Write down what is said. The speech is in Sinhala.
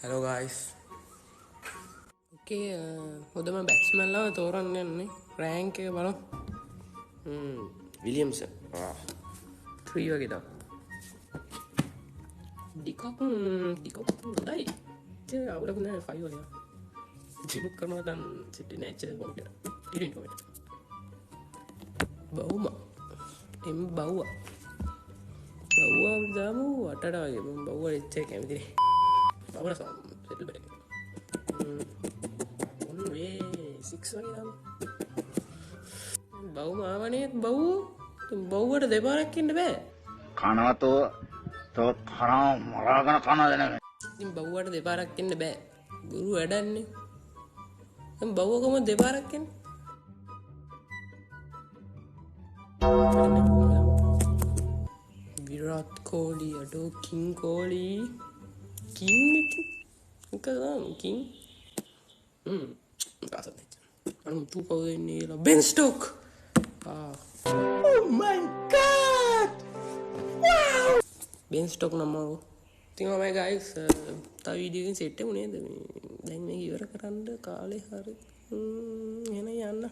Hello guys. ඕකේ, හොඳම බැට්ස්මන්ලාව තෝරන්න යන්නේ. රෑන්ක් එක බලමු. විලියම්සන්. 3 වගේ දාමු. ඩිකොක්, ඩිකොක් හොඳයි. ඉතින් අවුලක් නෑ, 5 වගේ. ජිමුක් කරනවා දැන් සිටි නෑ එච්චර කොහොමද? ඉතින් කොහොමද? බවුමා. එම් බව්වා. බව්වා දාමු 8ට වගේ. මම බව්වා එච්චර කැමති නෑ. බව්වා සෙටල් බැට. ඔන්න මේ 6 වගේ දාමු. බව්මා ආවනේ බව්. ඉතින් බව්වට දෙපාරක් ඉන්න බෑ. කනවා තෝ තෝ කනවා මරාගෙන කනවා දැන. ඉතින් බව්වට දෙපාරක් ඉන්න බෑ. ගුරු වැඩන්නේ. දැන් බව්ව කොහොමද දෙපාරක් එන්නේ? විරාට් කෝලි, අඩෝ කිං කෝලි. කිං ඉතින් එක දාමු කිං. ආසත් නෙච්ච. අර මුතු කවුද ඉන්නේ කියලා. Ben Stokes. ආ. Oh my god. Wow. Ben Stokes නම් ආවෝ. ඉතින් ඔය ගයිස්, තව වීඩියෝ එකකින් සෙට් වෙමු නේද? මේ දැන් මේක ඉවර කරන්න කාලේ හරි. එහෙනම් යන්න.